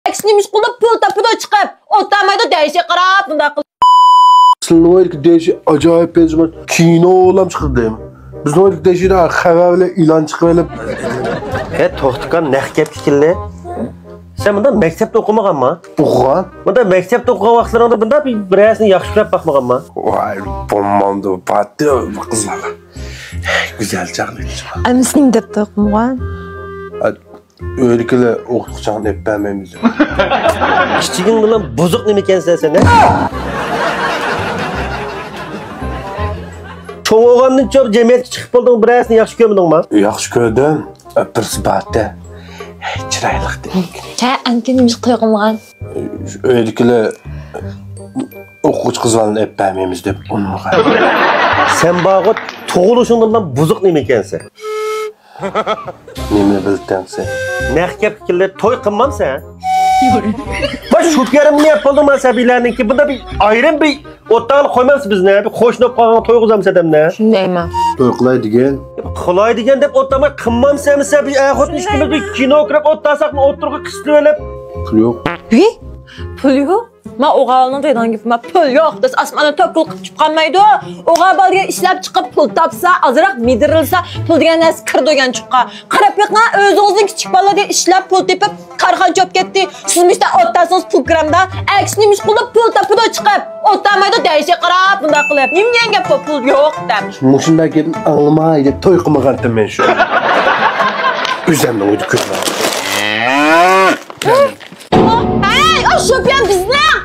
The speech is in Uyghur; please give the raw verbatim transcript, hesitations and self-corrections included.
ئەكسىنى مۇشۇ قىلىپ پۇل تاپىدۇ چىقىپ. ئولتۇرمايدۇ دەيشى قاراپ بۇنداق قىلىپ. سىلىنىڭ ئۆيدىكى دەيشى ئاجايىپ بەنزىمەن. كىنو ئوغلام چىقىدۇ دەيمەن. بىزنىڭ ئۆيدىكى دەيشىدە خەۋەر بىلەن ئېلان چىقىۋېلىپ. ھە، توختىكان نەق گەپكە كېلدى. سەن بۇنداق مەكتەپتە ئوقۇمىغانما؟ ئوقۇغان. بۇنداق مەكتەپتە ئوقۇغان ۋاقىتلىرىڭدا بۇنداق بىر، بىرەرسىنى ياخشى كۆرۈپ باقمىغانما؟ ۋاي، بولمامدۇ، باتتى قىزلار. گۈزەل چاغلىق. ئەمىسىنىڭ دەپتە ئوقۇمىغان. ئۆيدىكىلەر ئوقۇتقۇچىڭنى ئېلىپ بەرمەيمىز دەپ. كىچىكىڭ بىلەن بۇزۇق نېمىكەنسەن سەن، ھە؟ چوڭ بولغاندىن چوڭ جەمئىيەتكە چىقىپ بولدۇڭ، بىرەرسىنى ياخشى كۆرمىدىڭما؟ ياخشى كۆردۈم. بىرسى بارتى. چىرايلىق دېدى. ھە، ئەنكىن نېمە قىلغانغان؟ ئۆيدىكىلەر ئوقۇغۇچى قىز بالىنى ئېلىپ بەرمەيمىز دەپ ئۇنىمىغان. سەن بارغۇ، تۇغۇلۇشۇڭدىن بۇزۇق نېمىكەنسەن؟ نېمىنى بىلىتەمسەن؟ نەق گەپكە كېلدى، توي قىلمامسەن؟ ۋاي، شۇ كەرىمنى يەپ بولدۇڭ مانا سەبىيلەرنىڭكى. بۇندا بىر ئايرىم بىر ئوتتاغىلا قويمامسىز بىزنى؟ بىر قوشنا بولۇپ قالغان توي قىلامسىز ئادەمنى؟ شۇندايما. توي قىلاي دېگەن. قىلاي دېگەن دەپ ئوتتاماي قىلمامسەن؟ بىر ئەر خوتۇن ئىككىمىز بىر كىنو كۆرۈپ ئولتۇرساقمۇ ئوتتۇرىغا قىستىۋېلىپ. پۇل يوق. ھى؟ پۇل يوق؟ ما ئوغالنىڭ دەيدىغان گېپى ما پۇل يوق دەس ئاسماندا توكىلىق قىلىپ چىقالمايدۇ. ئوغال بالا دېگەن ئىشلەپ چىقىپ پۇل تاپسا، ئازراق مىدىرلىسا، پۇل دېگەن نەرسە كىرىدۇ دېگەن چۇققا. قاراپ بېقىڭا، ئۆزىڭىزنىڭ كىچىك بالىلىرى ئىشلەپ پۇل تېپىپ، كارخانا چۆپ كەتتى. سىز مۇشتا ئولتۇرسىڭىز پروگرامدا، ئەكسىنى مۇشۇ قىلىپ پۇل تاپىدۇ چىقىپ. ئولتۇرمايدۇ دەيشى قاراپ بۇنداق قىلىپ. نېمە دېگەن گەپ بۇ پۇل يوق دەپ. مۇشۇنداق گەپنى ئاڭلىماي دەپ توي قىلمىغانتىم مەن شۇ. ئۆزۈمنىڭ ئۆيدە كۆرمەي. ھەي، ئاشۇ بىزنىڭ!